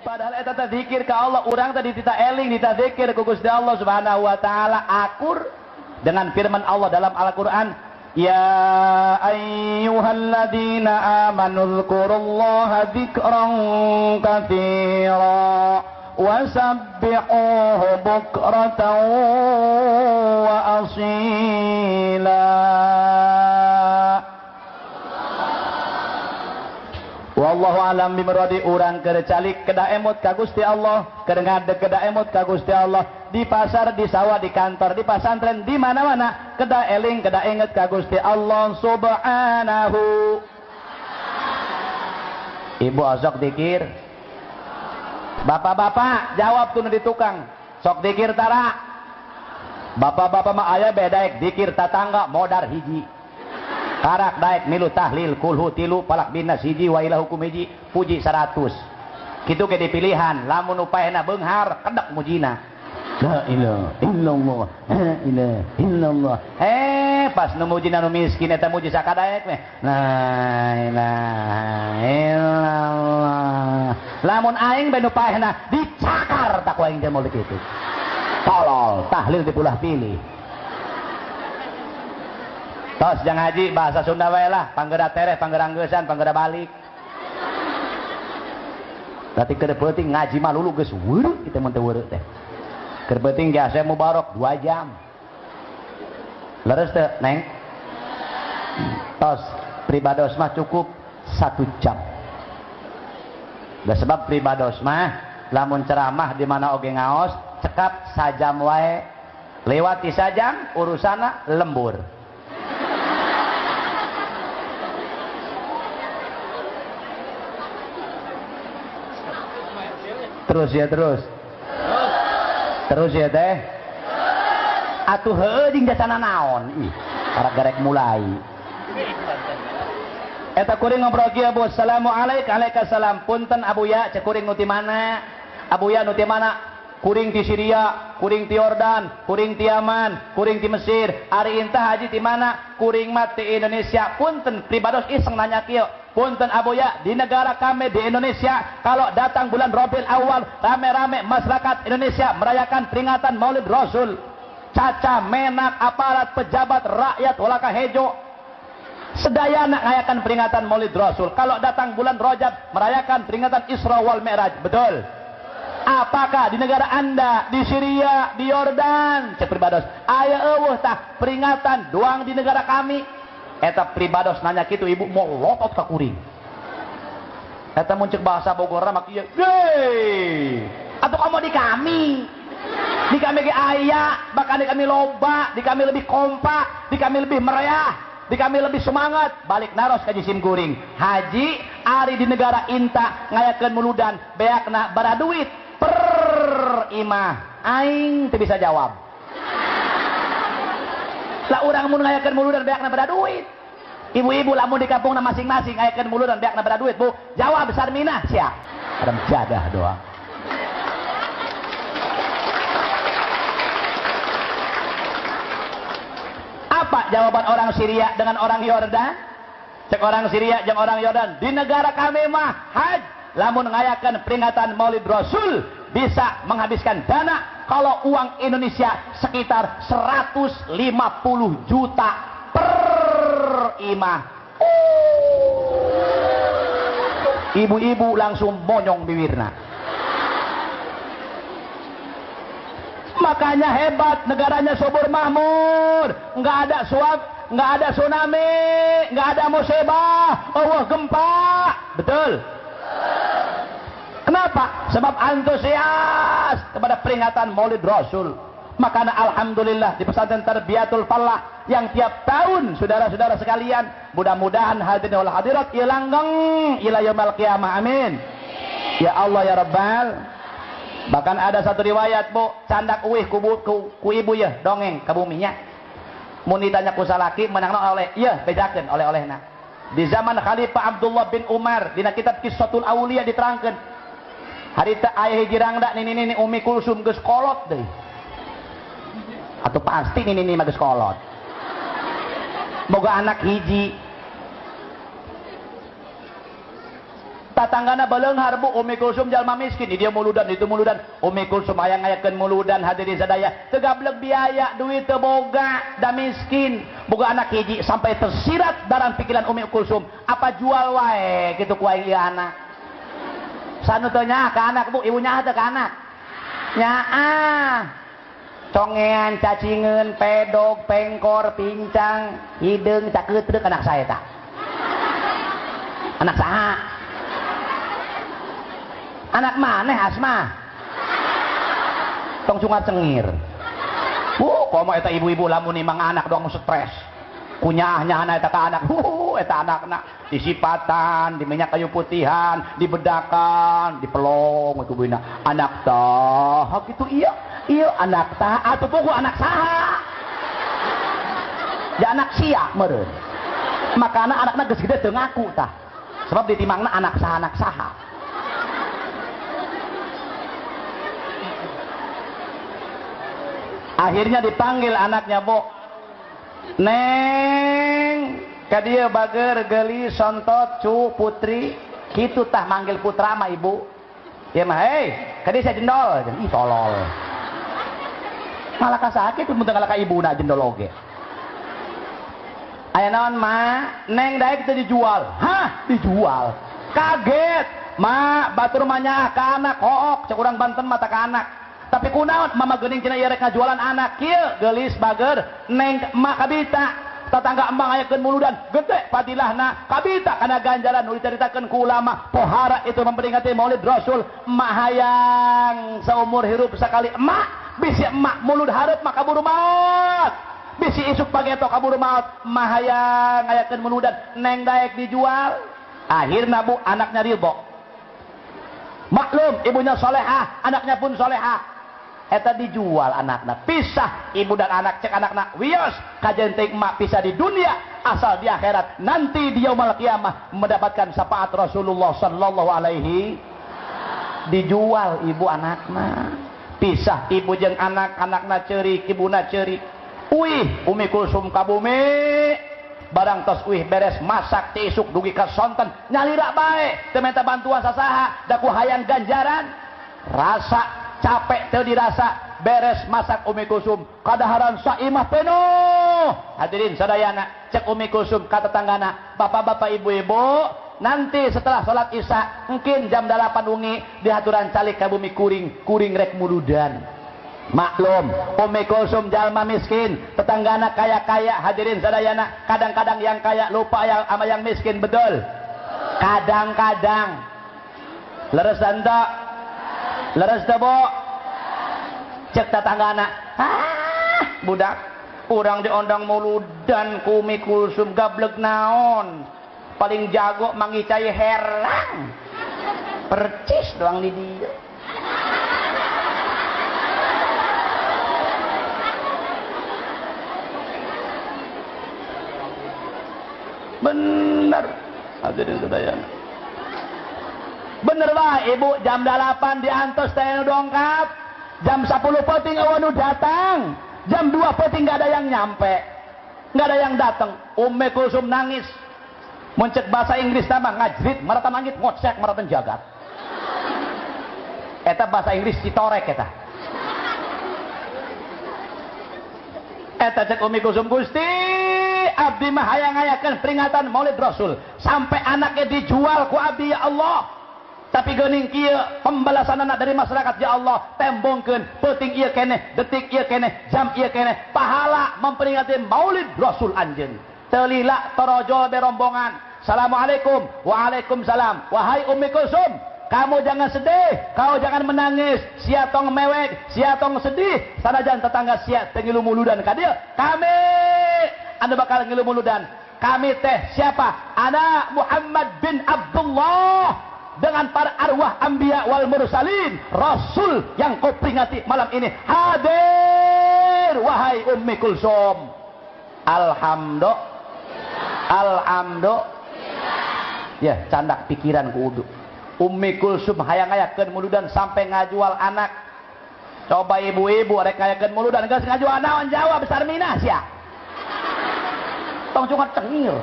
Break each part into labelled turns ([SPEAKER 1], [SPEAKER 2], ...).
[SPEAKER 1] Padahal eta teh zikir ka Allah, urang tadi tita eling, tita zikir ku Gusti Allah Subhanahu wa taala akur dengan firman Allah dalam Al-Qur'an, ya ayyuhalladzina amanu dzkurullaha dzikran katsira wasabbihuhu bukratan wa asila. Wallahu alam bimuradi. Urang keur calik kedah emut ka Gusti Allah, keur ngadeg kedah emut ka Gusti Allah, di pasar, di sawah, di kantor, di pasantren, di mana-mana kedah eling, kedah inget ka Gusti Allah Subhanahu. Ibu osok dikir, bapak-bapak jawab tuh di tukang, sok dikir tara. Bapak-bapak mah aya bedaek dikir tatangga modar hiji. Karak daek milu tahlil kulhu tilu palak binas hiji wa ila hukum hiji puji 100. Kitu ke dipilihan lamun upayana beunghar kedek mujina. La ilaha illallah, la ilaha illallah. Pas nu mujina nu miskin eta muji sakadaek meh. La ilaha illallah. Lamun aing bae nu paehna dicakar tak ku aing teh moal kitu. Tolol, tahlil dipulah pilih. Tos jang haji bahasa Sunda wae lah, panggera tereh, panggera anggesan, panggera balik. Berarti keur peuting ngaji mah lulu geus weureuh kitu mun teu weureuh teh. Keur peuting ge asa mubarok 2 jam. Leres teu, Neng? Tos pribados mah cukup 1 jam. Da sebab pribados mah lamun ceramah di mana oge ngaos cekap sajam wae. Lewat ti sajam urusanna lembur. Terus ya terus. Terus ya teh. Atuh heueuh jeung jasana naon ih, gara-gara mulai. Eta kuring ngobrol kieu Bu, assalamualaikum waalaikumsalam. Punten Abuya, cek kuring nu ti mana? Abuya nu ti mana? Kuring ti Syria, kuring ti Yordan, kuring ti Yaman, kuring ti Mesir. Ari intah haji ti mana? Kuring mah ti Indonesia. Punten pribados iseng nanya kieu. Punten Abuya, di negara kami di Indonesia kalau datang bulan Rabiul Awal rame-rame masyarakat Indonesia merayakan peringatan Maulid Rasul. Caca, menak, aparat, pejabat, rakyat, walaka hejo sedayana merayakan peringatan Maulid Rasul. Kalau datang bulan Rajab merayakan peringatan Isra wal Mi'raj. Betul? Apakah di negara Anda, di Syria, di Yordan, cek pribados, aya eueuh tah peringatan doang di negara kami? Eta pribados nanya kitu ibu mau lotot ka kuring. Eta mun cek bahasa Bogor mah kieu. Hei, atuh kamu di kami. Di kami ge aya, bahkan di kami loba, di kami lebih kompak, di kami lebih meriah, di kami lebih semangat. Balik naros ka jisim kuring. Haji ari di negara inta ngayakeun muludan beakna bara duit per imah. Aing teu bisa jawab. Lah urang mun ngayakeun muludan beakna bara duit. Ibu-ibu lamun di kampungna masing-masing ngayakeun muludan beakna bara duit, Bu. Jawab Sarminah sia. Adam jadah doang. Apa jawaban orang Syria dengan orang Yordan? Cek orang Syria jeung orang Yordan, di negara kami mah haj lamun ngayakeun peringatan Maulid Rasul bisa menghabiskan dana kalau uang Indonesia sekitar 150 juta per imah. Ibu-ibu langsung monyong bibirna. Makanya hebat negaranya subur makmur, nggak ada suap, nggak ada tsunami, nggak ada musibah, oh gempa, betul. Kenapa? Sebab antusias kepada peringatan Maulid Rasul. Makanya alhamdulillah di pesantren Tarbiyatul Falah yang tiap tahun saudara-saudara sekalian, mudah-mudahan hadirin wal hadirat ieu langgeng ila yaumil qiyamah, amin. Ya Allah ya Rabbal. Bahkan ada satu riwayat Bu, candak uih ku ibu ya dongeng ke buminya. Mun ditanya ku salaki menangna oleh ieu bejakeun oleh-olehna. Di zaman Khalifah Abdullah bin Umar dina kitab Qissatul Auliya diterangkeun. Harita aya hiji rangda nini-nini Umi Kulsum geus kolot deui. Atau pasti nini-nini mah geus kolot. Boga anak hiji. Tatanggana beleunghar bu, Umi Kulsum jalma miskin, di dia muludan, itu muludan. Umi Kulsum hayang ngayakeun muludan hadirin sadaya, teu gablek biaya, duit teu boga, da miskin. Boga anak hiji sampai tersirat dalam pikiran Umi Kulsum, apa jual wae kitu ku aing ieu anak. Sanu teu nyaah ka anak bu, ibu nyaah teu ka anak? Nyaah. Congean, cacingeun, pedog, pengkor, pincang, hideung, cakeutrek anak saya tah. Anak saha? Anak maneh Asma. Tong cungat cengir. Komo eta ibu-ibu lamun nimang anak doang stres. Kunyah-nyahna eta ka anak. Eta anakna disipatan, di minyak kayu putihan, dibedakan, dipelong itu buina. Anak tah kitu ieu. Ieu anak tah atuh pugu anak saha? Ya anak sia meureun. Makana anakna geus gede teu ngaku tah. Sebab ditimangna anak saha anak saha. Akhirnya dipanggil anaknya, Bu. Neng, ka dieu bager geulis sontot cu putri. Kitu tah manggil putra mah ibu. Ieu mah, hei, ka dieu sia jendol. Ih, tolol. Malah ka sakit mun teu ngalah ka ibuna jendol oge. Aya naon, Ma? Neng daek teu dijual. Hah, dijual. Kaget. Ma, batur mah nyaah ka anak hook, cek urang Banten mah ka anak. Tapi kunaon mama geuning cenah ieu rek ngajualan anak kieu geulis bager neng emak kabita tetangga emak ngayakeun muludan gede padilahna kabita kana ganjaran nu dicaritakeun ku ulama pohara itu memperingati Maulid Rasul. Emak hayang saumur hirup sakali emak bisi emak mulud hareup mah kaburu maot bisi isuk pageto kaburu maot emak hayang ngayakeun muludan neng daek dijual. Akhirna bu anaknya ridho, maklum ibunya solehah, anaknya pun solehah. Eta dijual anakna, pisah ibu dan anak, cek anakna wios kajenting emak pisah di dunia asal di akhirat nanti di yaumul kiamah mendapatkan syafaat Rasulullah sallallahu alaihi. Dijual ibu anakna, pisah ibu jeung anak, anakna ceurik, ibuna ceurik. Uih Umi Kulsum ka bumi barang tos uih beres masak ti isuk dugi ka sonten nyalira bae teu minta bantuan sasaha da ku hayang ganjaran. Rasa capek teu dirasa, beres masak Umi Kulsum kadaharan saimah penuh. Hadirin sadayana, cek Umi Kulsum ka tetanggana, bapak-bapak ibu-ibu, nanti setelah sholat isya mungkin jam 8 wengi dihaturan calik ka bumi kuring, kuring rek muludan. Maklum Umi Kulsum jalma miskin, tetanggana kaya-kaya. Hadirin sadayana, kadang-kadang yang kaya lupa yang sama yang miskin, betul? Kadang-kadang. Leres anda? Leres teu, Bu? Cek tetanggana, ah budak urang diondang muludan ku Umi Kulsum gablek naon, paling jago mangicai herang percis doang di dia. Bener hadirin sadayana, bener lah ibu, jam 8 diantos teh nu dongkap, jam 10 peuting eueuh nu datang, jam 2 peuting nggak ada yang nyampe, nggak ada yang datang. Umi Kulsum nangis, muncet bahasa Inggris nama ngajrit maratan langit ngocek maratan jagat. Eta bahasa Inggris citorek eta. Eta cek Umi Kulsum, Gusti abdi mah hayang ngayakeun peringatan Maulid Rasul sampai anaknya dijual ku abdi ya Allah. Tapi geuning kieu pembalasan anak dari masyarakat ya Allah, tembongkeun peuting ieu keneh, detik ieu keneh, jam ieu keneh, pahala memperingati Maulid Rasul anjeun. Teu lila torojol berombongan. Assalamualaikum, waalaikumsalam. Wahai Umi Kulsum, kamu jangan sedih, kau jangan menangis, sia tong mewek, sia tong sedih, sanajan tetangga sia teu ngilu muludan ka dieu. Kami anu bakal ngilu muludan. Kami teh siapa? Ana Muhammad bin Abdullah dengan para arwah anbiya wal mursalin, rasul yang kau peringati malam ini hadir wahai Ummi Kulsum. Alhamdulillah, alhamdulillah. Ya, candak pikiran ku udu. Ummi Kulsum hayang ngayakeun muludan sampai ngajual anak. Coba ibu-ibu rek ngayakeun muludan geus ngajual naon jawab besar minah sia. Tong cuma cengir.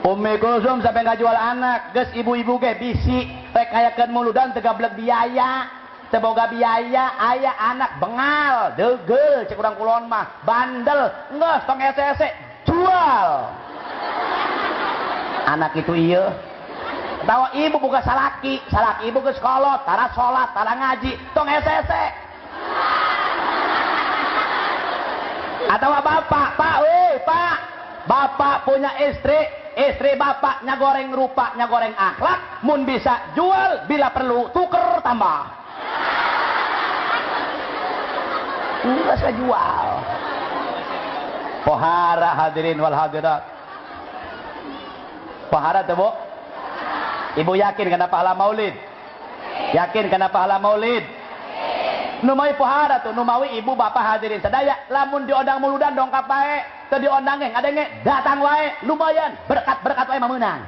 [SPEAKER 1] Umi Kulsum sampai ngajual anak, geus ibu-ibu ge bisi rek ngayakeun muludan teu gablek biaya, teu boga biaya, aya anak bengal, deugel cek urang kulon mah, bandel, geus tong ese-ese, jual. Anak itu ieu. Tawa ibu boga salaki, salaki ibu geus kolot, tara salat, tara ngaji, tong ese-ese. Atau bapak, pak, weh, pak, bapak punya istri, istri bapaknya goreng rupa, nya goreng akhlak, mun bisa jual, bila perlu tuker tambah. Enggak saya jual. Pohara hadirin wal hadirat. Pohara tuh bu? Ibu yakin kena pahala maulid? Yakin kena pahala maulid? Numawi pohara tuh, numawi ibu bapak hadirin sadaya, lamun diondang muludan dongkap bae, teu diondang ge ngadenge datang wae, lumayan berkat-berkat wae meunang.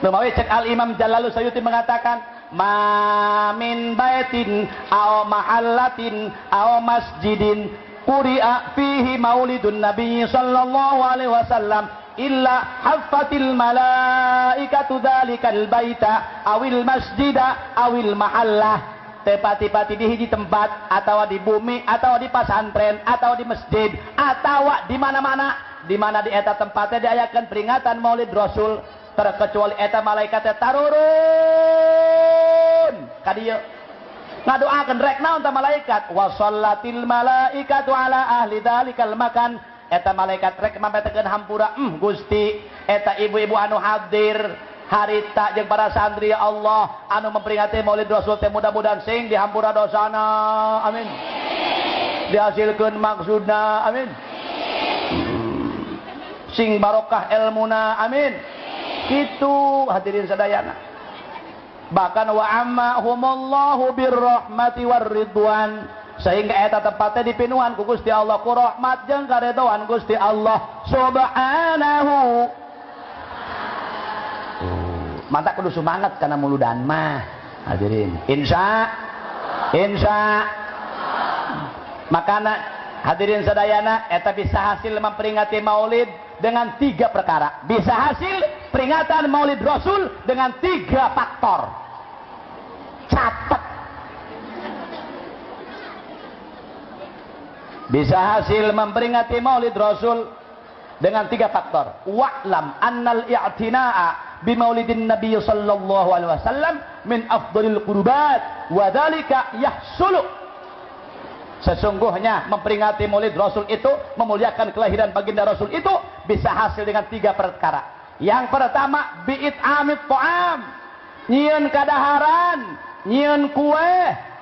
[SPEAKER 1] Numawi cek Al Imam Jalalu Sayuti mengatakan, ma min baitin aw mahallatin aw masjidin quri'a fihi maulidun nabi sallallahu alaihi wasallam illa haffatil malaikatu dzalikal baita awil masjida awil mahallah. Tepati-pati di hiji tempat atau di bumi atau di pasantren atau di masjid atau di mana-mana di mana di eta tempatnya diayakeun peringatan Maulid Rasul, terkecuali eta malaikatnya tarurun ka dieu ngadoakeun rek naon ta malaikat, wa shallatil malaikatu ala ahli dzalikal makan. Eta malaikat rek mampetekeun hampura, Gusti, eta ibu-ibu anu hadir harita jeung para santri ya Allah anu memperingati Maulid Rasul teh mudah-mudahan sing dihampura dosana, amin. Dihasilkeun maksudna, amin. Sing barokah elmuna, amin. Kitu hadirin sadayana. Bahkan wa amma humullahu birrahmati warridwan, sehingga eta tempatnya dipinuhan ku Gusti Allah ku rahmat jeung karedoan Gusti Allah subhanahu. Mantap kudu semangat kana muludan mah hadirin. Insya insya makana hadirin sadayana eta bisa hasil memperingati maulid dengan tiga perkara. Bisa hasil peringatan maulid Rasul dengan tiga faktor. Catat. Bisa hasil memperingati maulid Rasul dengan tiga faktor. Wa'lam annal i'tina'a bimaulidin Nabi sallallahu alaihi wasallam min afdalil qurbat wa dzalika yahsulu. Sesungguhnya memperingati maulid Rasul itu, memuliakan kelahiran baginda Rasul itu bisa hasil dengan tiga perkara. Yang pertama, bi'it'amit ta'am, nyieun kadaharan, nyieun kue,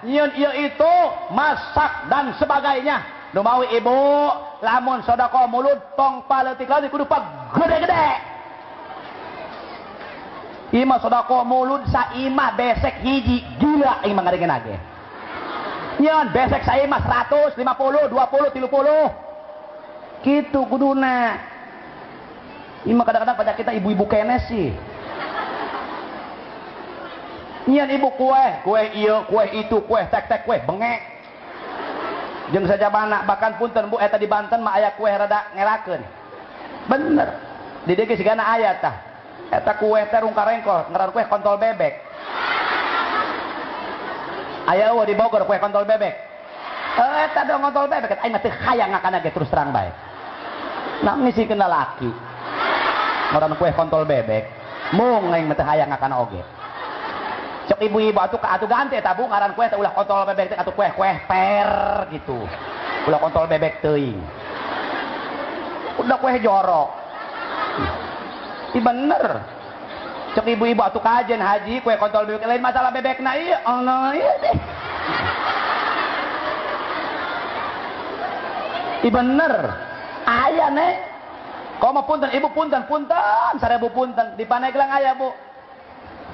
[SPEAKER 1] nyieun ieu itu, masak dan sebagainya. Numawi ibu lamun sedekah mulut tong paletik-letik kudu gede-gede. Imah sedekah mulut saimah besek hiji, gila imah ngadengin age. Nyeun besek saimah 100, 50, 20, 30. Kitu kuduna. Imah kadang-kadang pada kita ibu-ibu kenes sih. Nyeun ibu kue, kue ieu, kue itu, kue tek-tek, kue bengek. Jeung sajabana bahkan punten bu eta di Banten mah aya kue rada ngerakeun. Bener. Di dieu ge sigana aya tah. Eta kue teh rungka-rengkol, ngaran kue kontol bebek. Aya eueuh di Bogor kue kontol bebek. Eta dong kontol bebek aing mah teu hayang ngakana ge terus terang bae. Nah ngisikeun lalaki. Ngaran kue kontol bebek. Mung aing mah teu hayang ngakana oge. Cok ibu-ibu atuh atuh ganti eta bu ngaran kue teh ulah kontol bebek teh atuh kue-kue per gitu. Ulah kontol bebek teuing. Udah kue jorok. Ih bener. Cok ibu-ibu atuh kajen haji kue kontol bebek lain masalah bebekna ieu Allah ieu deh. Ih bener. Aya nek. Komo punten ibu punten punten 1000 punten di Paneglang aya bu.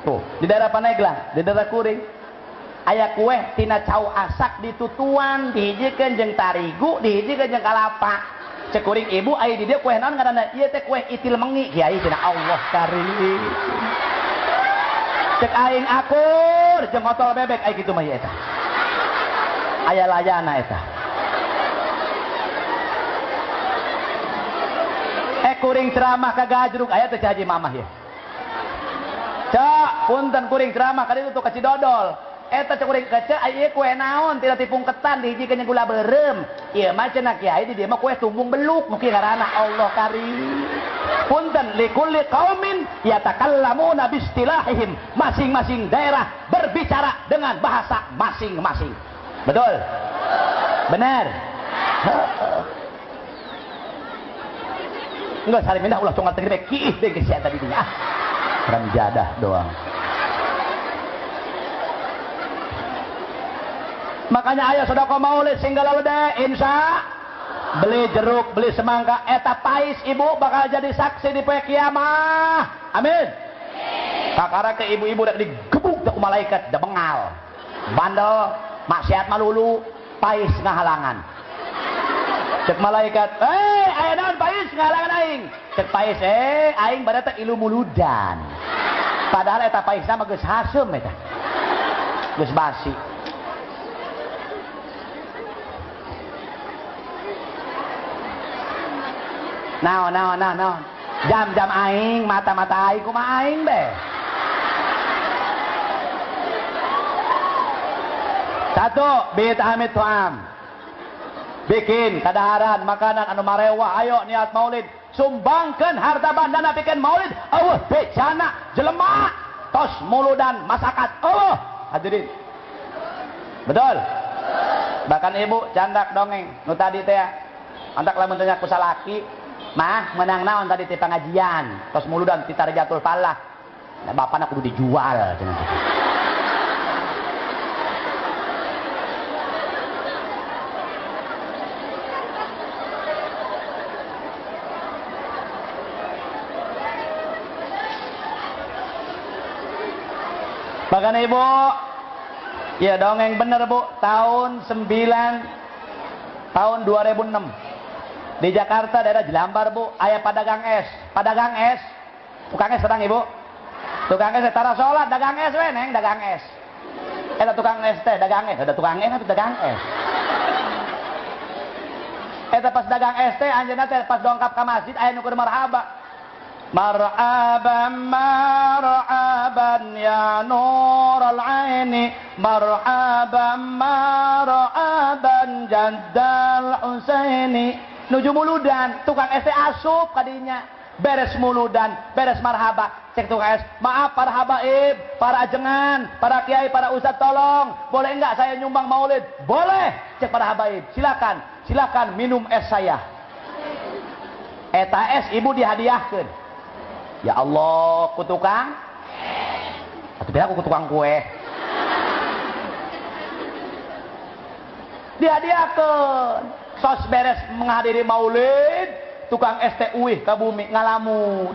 [SPEAKER 1] Tuh, di daerah Paneglang, di daerah Kuring. Aya kue tina cau asak ditutuan, dihijikeun jeung tarigu, dihijikeun jeung kalapa. Cek kuring ibu aya di dieu kue naon ngaranna? Ieu teh kue itil mengi, kiai cenah Allah karim. Cek aing akur jeung kontol bebek aya kitu mah ieu eta. Aya layana eta. Kuring ceramah ka Gajrug aya teh Haji Mamah ya. Cak, punten kuring ceramah ka ditu ka Cidodol. Eta cek kuring kaca ieu kue naon tidak tipung ketan dihijikeun gula beureum. Ieu mah cenah kiai di dieu mah kue tumbung beluk nu kieu ngaranna Allah karim. Punten likulli qaumin yatakallamuna bistilahihim. Masing-masing daerah berbicara dengan bahasa masing-masing. Betul? Benar? Enggak saling mindah ulah tonggal teh kiih deui geus sia tadi dinya. Ah. Ramjadah doang. Makanya ayo sedekah maulid sehingga lalu deh insya beli jeruk, beli semangka, eta pais ibu bakal jadi saksi di poe kiamah. Amin. Kakara ke ibu-ibu rek digebuk ku malaikat da bengal. Bandel, maksiat malulu, pais ngahalangan. Cek malaikat, aya naon pais ngahalangan aing? Cek pais, aing bade teh ilu muludan. Padahal eta paisna mah geus haseum eta. Geus basi. Naon naon naon naon. Jam-jam aing, mata-mata aing kumaha aing be. Satu, bit'amit tu'am. Bikin kadaharan makanan anu marewah, ayo niat maulid, sumbangkeun harta bandana pikeun maulid, eueuh becana jelema tos muludan masakat eueuh hadirin. Betul? Bahkan ibu candak dongeng nu tadi teh antak lamun tanya ku salaki, mah menang naon tadi teh pengajian, tos muludan ti Tarjatul Falah. Nah, bapana kudu dijual cenah. Bahkan ibu, ya dongeng bener bu, tahun 2006 di Jakarta daerah Jelambar bu, ayah padagang es, tukang es sedang ibu, tukang es tara sholat, dagang es we neng, dagang es, eta tukang es teh, dagang es, ada tukang es atau dagang es, eta pas dagang es teh, anjeunna teh pas dongkap ka masjid, aya nu keur marhaba. Marhaban marhaban ya nural aini, marhaban marhaban jaddal Husaini. Nuju muludan, tukang es teh asup kadinya. Beres muludan, beres marhaba. Cek tukang es, maaf para habaib, para ajengan, para kiai, para ustadz tolong, boleh enggak saya nyumbang maulid? Boleh. Cek para habaib, silakan, silakan minum es saya. Eta es ibu dihadiahkeun. Ya Allah, ku tukang? Atau bilang aku tukang kue. Dihadiahkeun. Sos beres menghadiri maulid, tukang es teh uih ka bumi ngalamun.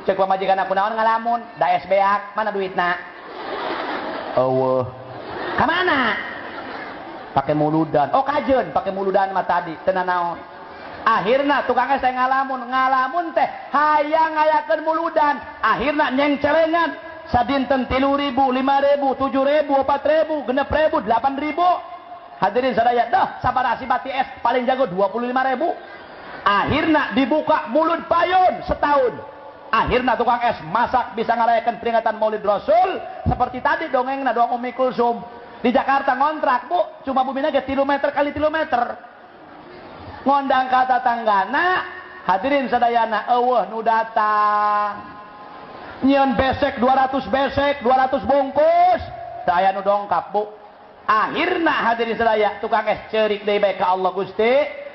[SPEAKER 1] Cek pamajikan aku naon ngalamun, da es beak, mana duitna? Eueuh. Ka mana? Pake muludan. Oh kajeun, pake muludan mah tadi, teu nanaon. Akhirna tukang es teh ngalamun, ngalamun teh hayang ngayakeun muludan. Akhirna nyengcelengan sadinten 3.000, 5.000, 7.000, 4.000, 6.000, 8.000. Hadirin sadaya, dah sabarasi bati es paling jago 25.000. Akhirna dibuka mulut payun setahun. Akhirna tukang es masak bisa ngarayakan peringatan Maulid Rasul seperti tadi dongengna doang Umi Kulsum. Di Jakarta ngontrak, Bu, cuma bumina ge 3 meter kali 3 meter. Ngondang ka tatanggana, hadirin sadayana eueuh nu datang. Nyieun besek 200 besek, 200 bungkus, teu aya nu dongkap, Bu. Akhirna hadirin sadaya tukang es ceurik deui bae ka Allah Gusti,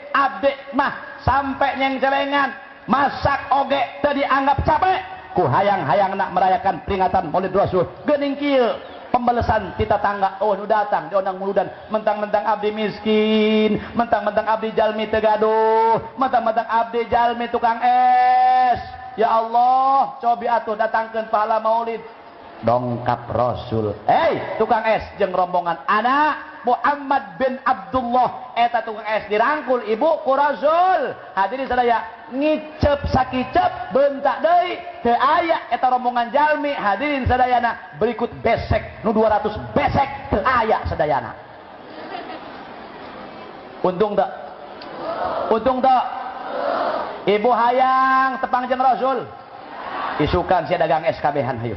[SPEAKER 1] abdi mah sampai nyengcelengan, masak oge teu dianggap capek, ku hayang-hayangna merayakan peringatan Maulid Rasul. Geuning kieu pembalesan ti tatangga, oh nu datang diondang muludan, mentang-mentang abdi miskin, mentang-mentang abdi jalmi teu gaduh, mentang-mentang abdi jalmi tukang es. Ya Allah, cobi atuh datangkeun pahala maulid. Dongkap Rasul. Tukang es jeung rombongan anak Muhammad bin Abdullah, eta tukang es dirangkul ibu ku Rasul. Hadirin sadaya, ngicep sakicep bentak deui teu aya eta rombongan jalmi. Hadirin sadayana, berikut besek nu 200 besek teu aya sadayana. Untung teu? Untung teu? Ibu hayang tepang jeung Rasul. Isukan sia dagang es kabehan hayu.